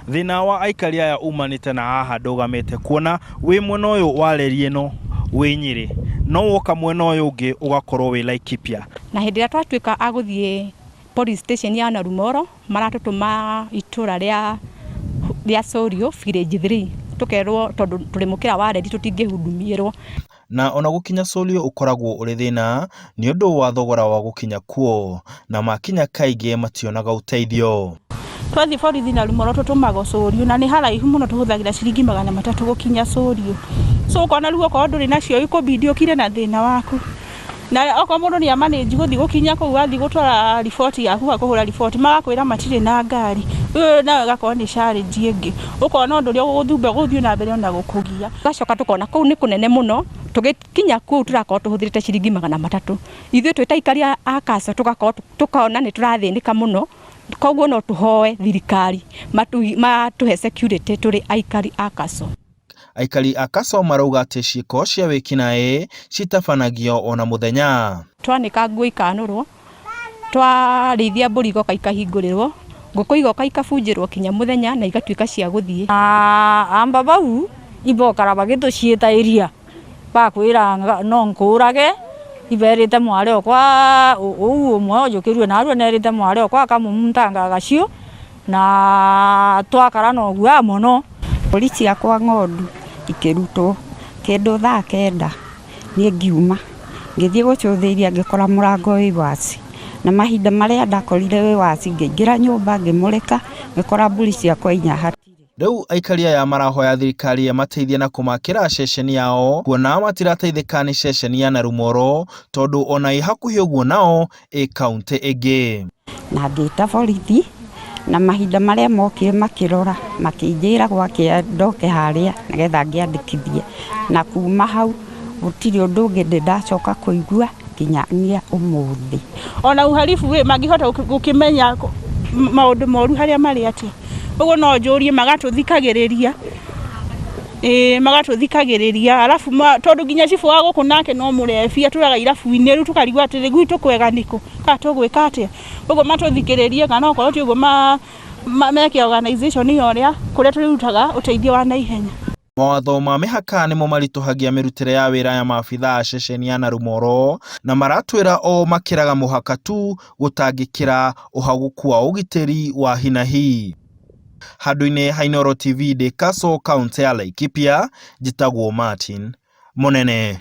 Thĩna wa aikari aya umanĩte na haha ndũgamĩte kuona wĩ mwena ũyũ wa reri ĩno wĩ Nyĩrĩ, no woka mwena ũyũ ũngĩ ũgakorwo wĩ Laikipia. Na hĩndĩ ĩrĩa twatuĩka a gũthiĩ police station ya Narumoro, maratũtũma itũra rĩa rĩa Sorio village 3, tũkerwo tondũ tũrĩ mũkĩra wa reri tũtingĩhudumiĩrwo. Na ona gũkinya Solio ũkoragwo ũrĩ thĩna nĩ ũndũ wa thogora wa gũkinya kuo, na makinya kaingĩ mationaga ũteithio. Twathiĩ borithi Narumoro tũtũmagwo Sũriũ na nĩ haraihu mũno, tũhũthagĩra ciringi 300 gũkinya Sũriũ. So ũkona rĩu okorwo ndũrĩ nacio ikũbidi ũkire na thĩna waku. Na okorwo mũndũ nĩ amanĩnji gũthiĩ gũkinya kũu, wathiĩ gũtwara riboti yaku kũhũra riboti, magakwĩra matirĩ na ngari. Rĩu nayo ĩgakorwo nĩ challenge ĩngĩ. Ũkona ũndũ ũrĩa ũgũgũthumbũra ũgũthiĩ na mbere ona gũkũgia. Tũgacoka tũkona kũu nĩ kũnene mũno, tũgĩkinya kũu tũrakorwo tũhũthĩrĩte ciringi 300. Ithuĩ twĩ ta aikari a Kaco tũgakorwo tũkona nĩ tũrathĩnĩka mũno, koguo no tũhoe thirikari matũhe security tũrĩ aikari a Kaco. Aikari a Kaco marauga atĩ ciĩko cia wĩkinaĩ citabanagio ona mũthenya. Twanĩka nguo ikanũrwo, twarĩithia mbũri igoka ikahingũrĩrwo, ngũkũ igoka ikabunjĩrwo kinya mũthenya na igatuĩka cia gũthiĩ. Amba bau ibokara bagĩtũciĩta ĩria bakwĩra no nkũrage iberĩte mwari okwa ũu ũmwe ũnjũkĩrue narua nerĩte mwari okwa akamũmuntanga gaciũ na twakara noguo mũno. Mbũri ciakwa ng'ondu ikĩrutwo kĩndũ thaa 9, niĩ ngiuma ngĩthiĩ gũcũthĩrĩria, ngĩkora mũrango wĩ waci, na mahinda marĩa ndakorire wĩ waci, ngĩingĩra nyũmba, ngĩmũrĩka, ngĩkora mbũri ciakwa inya hatirĩ. Rĩu aikari aya marahoya thirikari ĩmateithie na kũmakĩra ceceni yao, kuona matirateithĩka nĩ ceceni ya Narumoro tondũ ona ĩ hakuhĩ ũguo nao ĩ kaũntĩ ĩngĩ. Na ngĩta borithi, na mahinda marĩa mokire makĩrora, makĩnjĩra gwakĩa ndoke harĩa nĩgetha ngĩandĩkithie, na kuma hau gũtirĩ ũndũ ũngĩ ndĩ ndacoka kũigua nginya ũmũthĩ. Ona uhalifu rĩ, mangĩhota gũkĩmenya maũndũ moru harĩa marĩ atĩa? Ũguo no njũrie magatũthikagĩrĩria, ĩĩ magatũthikagĩrĩria, arabu tondũ nginya cibũ wa gũkũ nake no mũrebi, atũraga irabu-inĩ, rĩu tũkarigwo atĩrĩ, gwitũ kwega nĩkũ? Kana tũgwĩka atĩa? Ũguo matũthikĩrĩrie, kana okorwo ti ũguo meke organization ya ũrĩa kũrĩa tũrĩrutaga ũteithio wa naihenya. Mawatho ma mĩhaka nĩmo maritũhagia mĩrutĩre ya wĩra ya maabithaa a ceceni ya Narumoro, na maratwĩra o makĩraga mũhaka tu gũtangĩkĩra ũhagũku wa ũgitĩri wa hi na hi. Handũ-inĩ ha Inooro TV ndĩ Kaso, kaũntĩ ya Laikipia, njĩtagwo Martin Mũnene.